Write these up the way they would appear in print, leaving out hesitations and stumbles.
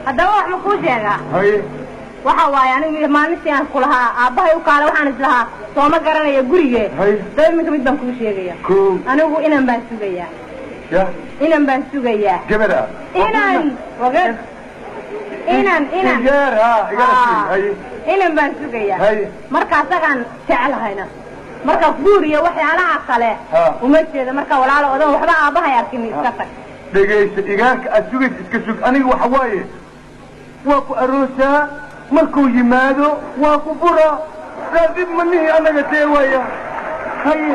Haddaba wax ma kuu sheegaa? Haye. Waxa waaye anigu maalintii aan ku lahaa aabbahay u kaale waxaan islahaa sooma garanaya gurige. Haye. Daba iminka mid baan kuu sheegaya. Koo. Anigu inan baan sugayaa. Ya. Inan baan sugayaa. Gabadha. Inan. Wagad. Inan inan. Igaar ha, igaar Ah. haye. Inan baan sugayaa. Haye. Marka asagaan jecelahayna. Marka guur iyo waxyaalaha kale Ha. uma jeeda marka walaalo odan waxba aabbahay arkin iska tag. Dhegayso igaarka aad sugaysa iska sug aniga waxa waaye waa ku aroosaa markuu yimaado waa ku furaa raadib manihi anaga tee waaya haye.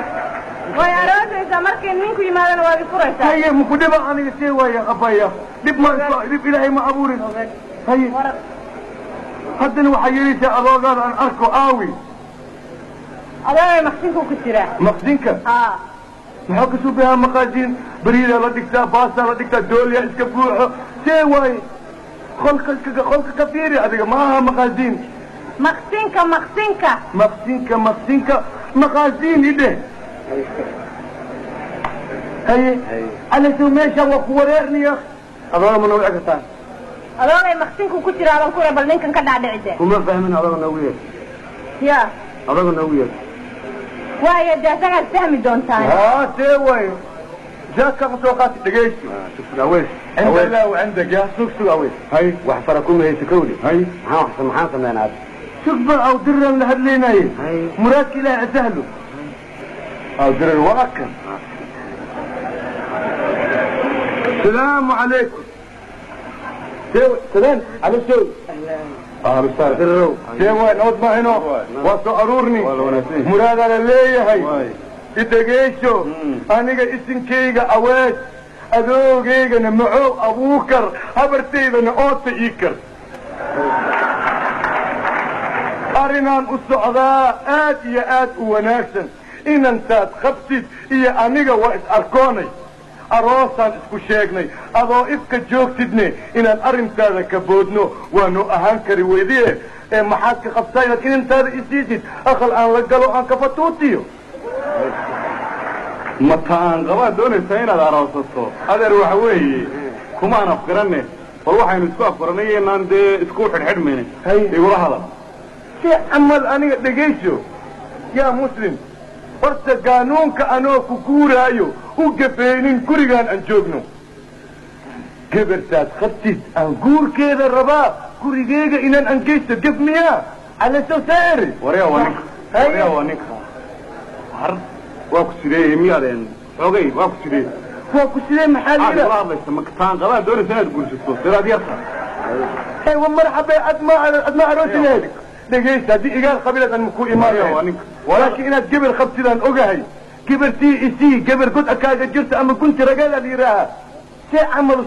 Way aroosaysaa markii ninku yimaadana waad i furaysaa. Haye maku dhiba aniga tee waaya abaya dhib ma dhib ilaahay ma abuurin haye. War haddana waxaa yeelaysaa adoogaada aan arko aawi. Adoogay maqsinku ku jiraa. Maqsinka? Haa. Maxaa kasoo bihaa maqaasiin bariidaa la dhigtaa baastaa la dhigtaa dooliya iska buuxo see waaye qolka iska qolka ka fiiri adiga ma aha maqaasiin. Maqsinka maqsinka. Maqsinka maqsinka maqaasiin idheh haye calasow meeshaan waa ku wareerniya. Adooga ma nagu wici kartaa? Adoogay maqsinku ku jiraa baan ku bal ninkan ka dhaadhici dee. Kuma fahmin adoga noogu yeer. Ya. Adoga noogu yeer. Waayo dee asagaad fahmi doontaan. Haa see waaye jaaka ma soo qaati dhegayso. Sug sug aweys. Cinda allah wa cindak ya. Sug sug aweys. Haye. Wax fara kuma hayso kowdi. Haye. Maxaan wax maxaan sameynaa hadda? Sug ba aw diran la hadlaynaye. Haye. Muraadka ilaahay asahlo aw diran waa kan. السلام عليكم. سلام على السوق. اهلا وسهلا. Dirow. سوى نود ما هنا واسو ارورني مراد على leeyahay idhegeyso aniga isinkayga aweed adoogaygana macow abuukar habartaydana oota ii kar arrinaan u socdaa aad iyo aad u wanaagsan inantaad qabtid iyo aniga waa is arkoonay aroosaan isku sheegnay adoo ifka joogtidne inaan arrintaada ka boodno waanu ahaan kari weydiye ee maxaad ka qabtaa inaad inantaada isiisid aqal aan la galo aan ka fatuutiyo. Mataan qabaad doonaysaa inaad aroosato adeer waxa weeye kumaan afgaranne bal waxaynu isku afgaranay inaan dee isku xidhxidhmayne Hay. Igula hadal. Si camal aniga dhegayso yaa muslim horta qaanuunka anoo ku guuraayo u gafeynin gurigaan aan joogno gabartaad qabtid aan guurkeeda rabaa gurigeyga inaan angeysto gef miyaa calasow saari. Waryaa waa ninka. Hay. Waryaa waa ninka har waa ku sideeyey miyaadeen xoogay waa ku sideeyey. Waa ku sidee maxaa maxaad la igula hadlaysa mataan qabaad doonaysa inaad guursato sidaad yarta. Hey, wa marxaba ad ma ad ma aroosi lahayd dhegaysa haddii igaar qabilaad aan maku Waryaa imaanayo waa ninka. Walaakiin inaad gabar qabtidaan ogahay gabartii isii gabar god akaaga jirta ama gunti ragaada la yidhaahaa see camal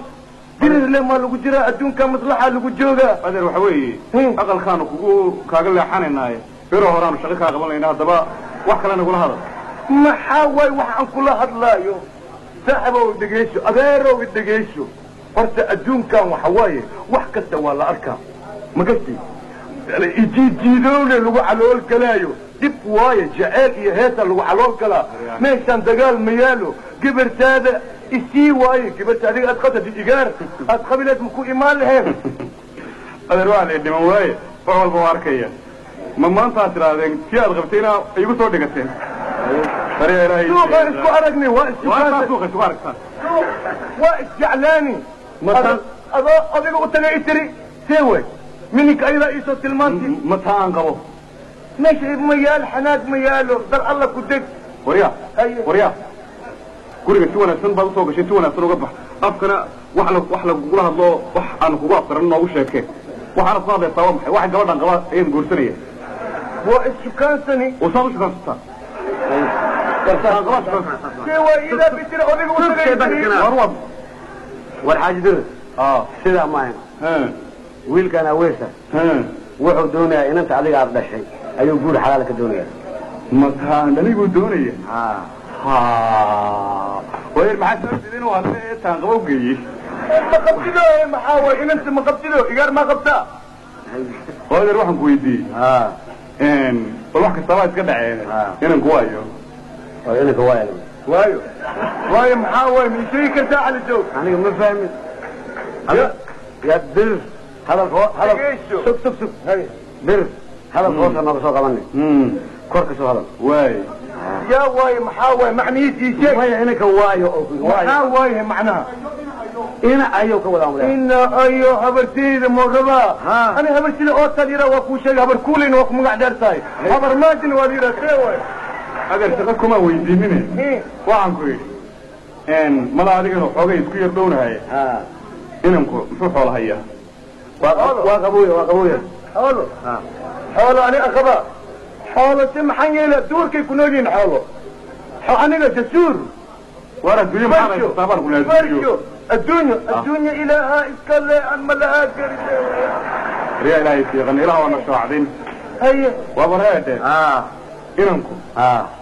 dirir le maa lagu jiraa adduunka maslaxa lagu joogaa. Adeer waxa weeye aqalkaanu kugu kaaga leexanaynaaye bero horaanu shaqo kaa qaban laynaa haddaba wax kale nagula hadal. Maxaa waay wax aan kula hadlaayo saaxibow dhegayso adeerow dhegayso horta adduunkan waxa waaye wax kasta waa la arkaa ma gasti ijiidjiidowle lagu calool galaayo dhib waaye jaceyl iyo heesa lagu calool galaa meeshaan dagaal ma yaalo gabartaada isii waaye gabarta adiga aad qabtad igaar aad qabileed maku imaan laheen. Adeer waa la dhiman waaye wax walba waa arkaya ma maantaad tidhaahdeen tii aad qabtayna igu soo dhigateen darya ilaahay. Suuqaan isku aragnay waa waa isjukaanta suuqa isku aragtaan. Waa isjeclaani adoo adiga u tagay itiri see way mininka ayadaa iisoo tilmaantay. Mataa aan qabo. Meesha ma yaalo xanaag ma yaalo dar alla ku deg. Waryaa. Haye. Waryaa guriga si wanaagsan baad usoo gashay si wanaagsan uga bax afkana wax la wax lagugula hadlo wax aan kugu afgaran noogu sheekee waxaana ku hadlaysaa waa maxay wax gabadhan qaba ayaad guursanaya. Waa issukaansani. Oo saad u shukaansataa taan qabaa shukaansataa. See way idaa bitiri adiga u tagay itiri. War waa War xaaji Dirir. Aa. Sidaa ma ahayn. Wiilkan aweesa wuxuu doonayaa inanta adiga aad dhashay ayuu guur xalaal ka doonayaa. Mataan dhaliguu doonaya. Haa. Ha wayer maxaa soo jeedin inuu hadle ee taan qaba u geeyey. Ma qabtido maxaa way inanta ma qabtido igaar ma qabtaa. Wayer waxaan ku weydiiyey Haa. Bal wax kastabaa iska dhaceen inanku waayo. Oo inanka waayo. Waayo waayo maxaa way ma sheegi kartaa cali joog. Aniga ma fahmin. Ya Dirir. Hadal sug sug sug. Bir hadal hoosa nooga soo qabanay. Kor ka soo hadal. Waay. Yaa waay maxaa waay macnihiisii sheeg. Maya inanka waayo oo waayo. Maxaa waaye macnaha? Ina ayow ka wadaa mulaa. Ina ayo habarteyda mooraba. Ani habartida oo tal yira waa kuu sheegay habar kuulayna waa ku magac dheer tahay. Habar maajina waa la yidhaha see waay. Adeer shaqo kuma weydiinine. Waxaan ku yidhi mala adigana xoogay isku yar dhownahay. Inanku muxuu xoolo hayaa? Waa qabooya waa qabooya. Xoolo. Xoolo ani aqaba. Xoolo si maxaan yeelaa duurkay ku nool yihiin xoolo. Aniga jasuur. War adduunyo maxaa haysataa baan ku leeyahay adduunyo. Adduunyo adduunyo ilaaha iska le aan ma lahaa karin. Riyaa ilaahay siiqan ilaah waa na shaacdin. Haye. Waa bareede. Inanku.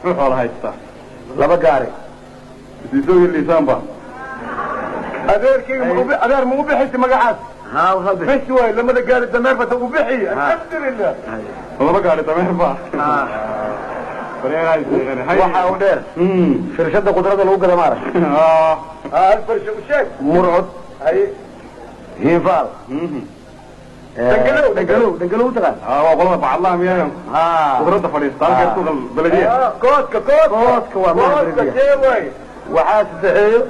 Muxuu xoolo haystaa? Laba gaari. Siisoo iyo liisaanba. Adeerkayga ma ubi adeer ma u bixisay magacaas? Bes waay lamada gaari dameer bata u bixi. Alxamdulilah. Laba gaari dameer ba. Waxa uu dheer. Firshada qudrada lagu gado maarag. Hal farsha u sheeg. Murcud. Haye. Hiinfaal. Dangalow dangalow dangalow taqaan. Waa qolada bacadlaha miyaa? Qudrada fadhiista halka suuqa baladiya. Koodka koodka. Koodka waa koodka see waay. Waxaa saddexeeyo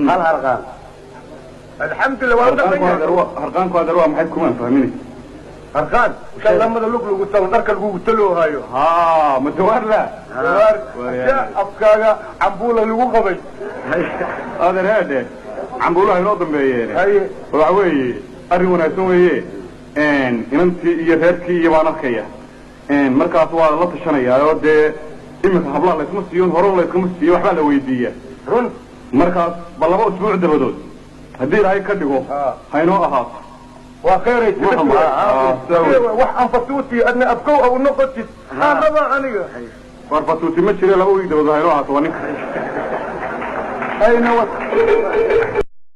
hal harqaan. Alxamdulilah waa dhaqan. Harqaanku adeer waa maxay kumaan fahmini? Harqaan kan lamada lug lagu talo dharka lagu taloohayo. Ma jawaar la. Jawaar. Afkaaga cambuula lagu qabay. Adeer heede cambuulaha inoo dambeeyeen. Haye. Waxa weeye arrin wanaagsan weeye. Inantii iyo reerkii iyo baan arkaya. Markaas waa la tashanayaa oo dee iminka hablaha laysma siiyo hore layskama siiyo waxbaa la weydiiyaa. Run. Markaas bal laba usbuuc dabadood haddii ilaahay ka dhigo ha inoo ahaato. Waa khayray wax aan fatuuti adna afkow au noqotid aan rabaa aniga. War fatuuti ma jire laba wiig dabadood ha inoo ahaato waa ninka. Ayna